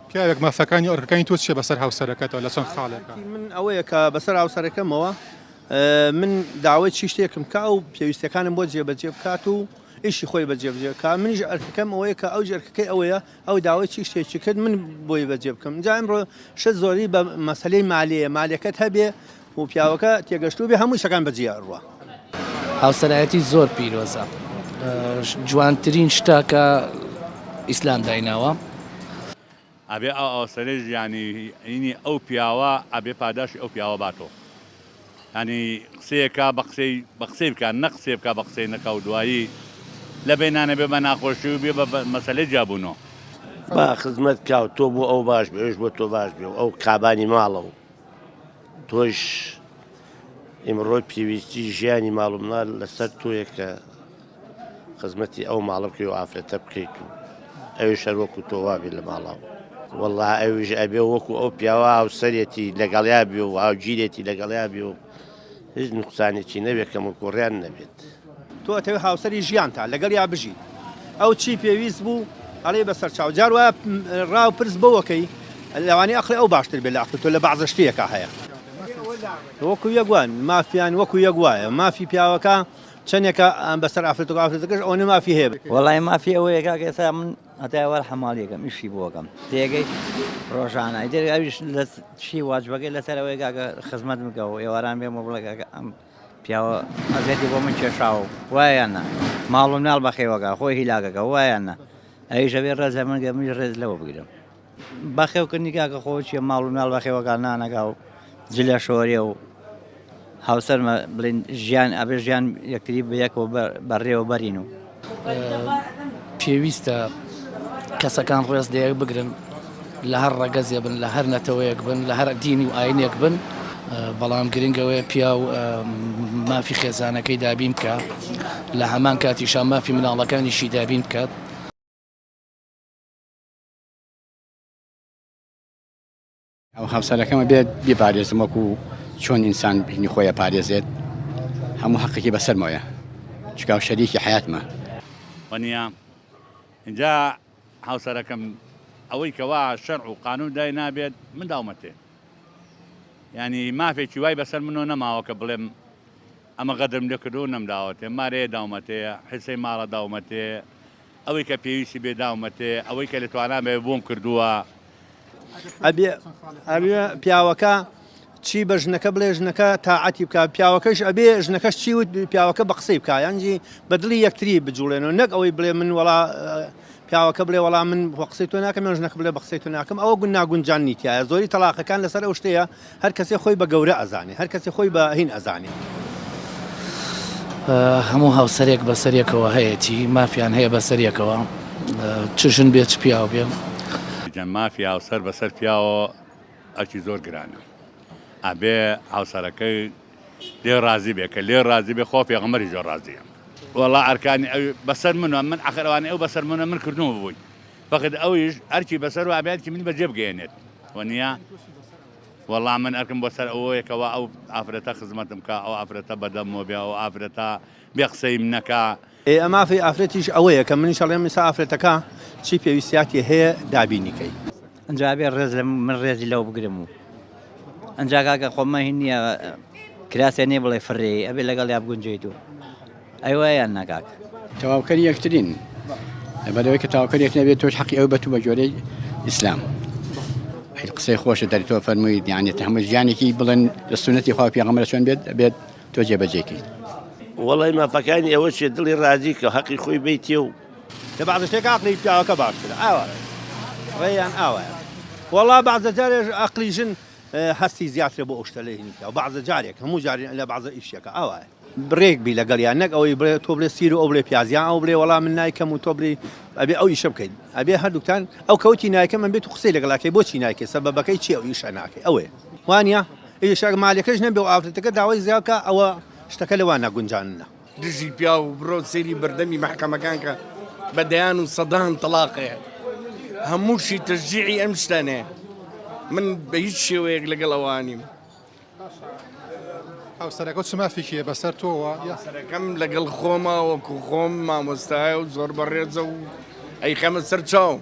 پیاوێک مافەکانی ئەرکەکانی تۆ چیە بەسەر هاوسەرەکەتەوە لە چەند خاڵێکا؟ من ئەوەیە کە بەسەر هاوسەرەکەمەوە من داوای چی شتێکم کا و پێویستەکانم بۆ جێبەجێ بکات و ئیشی خۆی بەجێبجێ کا، منیش ئەرکەکەم ئەوەیە کە ئەو ئەرکەکەی ئەوەیە ئەو داوای چی شتێکی کرد من بۆی بەجێ بکەم. جا ئەمڕۆ شت زۆری بە مەسەلەی مالیە، مالەکەت هەبێ و پیاوەکە تێگەشتوو بێ هەموو شتەکان بەجێ ئەڕوا. هاوسەرایەتی زۆر پیرۆزە، جوانترین شتە کە ئیسلام دایناوە. ئەبێ ئەو هاوسەرەی ژیانی هینی ئەو پیاوە ئەبێ پاداشی ئەو پیاوە باتۆ یانی قسەیەکا بە قسەی بە قسەی بکا نە قسەی بکا بە قسەی نەکا و دوایی لە بەینانە بێ بە ناخۆشی و بێ بە مەسەلەی جیابوونۆ. با خزمەت کا و تۆ بۆ ئەو باش بێ ئەویش بۆ تۆ باش بێ و ئەو کابانی ماڵە و تۆش ئیمڕۆ پێویستی ژیانی ماڵ و مناڵ لەسەر تۆیە کە خزمەتی ئەو ماڵە بکەی و ئافرەتە بکەیت و ئەویش هەر وەکو تۆ وابێ لە ماڵەوە. وەڵا ئەویش ئەبێ وەکو ئەو پیاوە هاوسەرێتی لەگەڵیا بێ و هاوگیرێتی لەگەڵیا بێ و هیچ نوقسانێکی نەبێ کەموکوڕیان نەبێت. تۆ ئەتەوێ هاوسەری ژیانتا لەگەڵیا بژیت ئەو چی پێویست بوو ئەڵێی بەسەر چاو جار وایە ڕاو پرس بەوەکەی لەوانەیە ئەقڵی ئەو باشتر بێت لە ئەقڵی تۆ لە بەعزە شتێکا هەیە وەکو یەک وان مافیان وەکو یەک وایە مافی پیاوەکە چەندێکە بەسەر ئافرەتەکە ئافرەتەکەش ئەوەنە مافی هەیە. وەڵای مافی ئەوەیە کاکە ئێستا من هەتا ئێوارە حەماڵیەکەم ئیشی بۆ ئەکەم تێگەی ڕۆژانە ئیتر ئەویش لە چی واجبەکەی لەسەر ئەوەیە کاکە خزمەت بکە و ئێواران بێم و بڵێ کاکە ئەم پیاوە ئەزیەتی بۆ من کێشاوە وایە یان نا ماڵ و مناڵ بەخێوەکە خۆی هیلاکەکە وایە یان نا ئەویش ئەبێ ڕێز لە من گرێ منیش ڕێز لەوە بگرم. بەخێوکردنی کاکە خۆ چیە ماڵ و مناڵ بەخێوەکە نانەکا و جلە شۆرێ و هاوسەرمە بڵین ژیان ئەبێ ژیان یەکتری بە یەکەوە بەڕێوە بەرین و. پێویستە کەسەکان ڕێز لە یەک بگرن لە هەر ڕەگەزێ بن لە هەر نەتەوەیەک بن لە هەر دینی و ئاینێک بن بەڵام گرنگەوەیە پیاو مافی خێزانەکەی دابین بکە لە هەمان کاتیشا مافی مناڵەکانیشی دابین بکات. ئەو هاوسەرەکەمە بێت بیپارێزم وەکو چۆن ئینسان بینی خۆی ئەپارێزێت هەموو حەقێکی بەسەرمەوەیە چونکە ئەو شەریکی حەیاتمە. وەنیە ئینجا هاوسەرەکەم ئەوەی کەوا شەرع و قانون دای نابێت من داومەتێ یانی مافێکی وای بەسەر منەوە نەماوە کە بڵێم ئەمە غەدرم لێ کردو نەمداوەتێ مارەیە داومەتێ حیسەی ماڵە داومەتێ ئەوەی کە پێویستی بێ داومەتێ، ئەوەی کە لە توانام بێ بۆم کردووە. ئەبێ ئەبێ پیاوەکە چی بە ژنەکە بڵێ ژنەکە تاعەتی بکە پیاوەکەش ئەبێ ژنەکەش چی وت پیاوەکە بە قسەی بکە یانجی بە دڵی یەکتری بجوڵێنەوە نەک ئەوەی بڵێ من وەڵا پیاوەکە بڵێ وەڵا من بە قسەی تۆ ناکەم یان ژنەکە بڵێ بە قسەی تۆ ناکەم ئەوە گون ناگونجان نیتایە زۆری تەلاقەکان لەسەر ئەو شتەیە هەر کەسێ خۆی بە گەورە ئەزانێ هەر کەسێ خۆی بە هین ئەزانێ. هەموو هاوسەرێک بەسەریەکەوە هەیەتی مافیان هەیە بەسەریەکەوە چ ژن بێ چ پیاو بێ. مافی هاوسەر بەسەر پیاوەوە ئەرکی زۆر گرانە ئەبێ هاوسەرەکەی لێ ڕازی بێ کە لێ ڕازی بێ خوا پێغەمبەریش لێ ڕازیە. وەڵا ئەرکانی ئەوی بەسەر منە من ئەخر ئەوانەی ئەو بەسەر منە من کردوومە بۆی فەقت ئەویش ئەرکی بەسەر وابێ ئەرکی منی بەجێ بگەیەنێت وەنیە وەڵا من ئەرکم بۆ سەر ئەوەیە کەوا ئەو ئافرەتە خزمەتم کا ئەو ئافرەتە بەدەمەوە بێ ئەو ئافرەتە بێ قسەیم نەکا. ئێ مافی ئافرەتیش ئەوەیە کە منیش ئەڵێم ئیستا ئافرەتەکە چی پێویستیاتی هەیە دابینی کەی. ئەنجا ئەبێ ڕێز لە من ڕێزی لەو بگرم و ئەنجا کاکە خۆ مە هین نییە کراسێ نییە بڵێ فڕێی ئەبێ لەگەڵ یا بگونجێیت و ئەی وایە یان نا کاک؟ تەواوکەری یەکترین لەبەرئەوەی کە تەواوکەری یەکتر نەبێت تۆش حەقی ئەو بەتو بە گوێرەی ئیسلام ئەی قسەی خۆشە دەری تۆ فەرمووی یعنی هەموو ژیانێکی بڵێن لە سوننەتی خوا و پێغەمبەر چۆن بێت ئەبێت تۆ جێبەجێ کەیت. وەڵای مافەکانی ئەوە چیە دڵی ڕازی کە هەقی خۆی بەیتێ و. لە بەعزە شتێک ئەقڵی پیاوەکە باشترە ئاوا ڕێیان ئاوایە وەڵا بەعزە جارێش ئەقڵی ژن هەستی زیاترە بۆ ئەو شتە لە هینی پیاو بەعزە جارێک هەموو جارێ لە بەعزە ئیشێکە ئاوایە. ڕێک بی لەگەڵیان نەک ئەوەی بڵێ تۆ بڵێ سیر و ئەو بڵێ پیاز یان ئەو بڵێ وەڵا من نایکەم و تۆ بڵێ ئەبێ ئەو ئیشە بکەیت ئەبێ هەردووکتان ئەو کەوتی نایکەم ئەم بێت و قسەی لەگەڵا کەی بۆچی نایکەی سەبەبەکەی چیە ئەو ئیشە ناکەی ئەوەیە وانە ئیشە مالەکەش نەبێ و ئافرەتەکە داوای زیاد بکا ئەوە شتەکە لەوە نەگونجاننە. دژی پیاو بڕۆ سەیری بەردەمی مەحکەمەکان کە بە دەیان و سەدان تەڵاق هەیە هەمووشی تەشجیعی ئەم شتانەیە من بە هیچ شێوەیەک لەگەڵ ئەوە نیم. هاوسەرەکەو چ مافێکی هەیە بەسەر تۆوە؟ هاوسەرەکەم لەگەڵ خۆما وەکو خۆم مامۆستایە و زۆر بەڕێزە و ئەیخەمە سەر چاوم.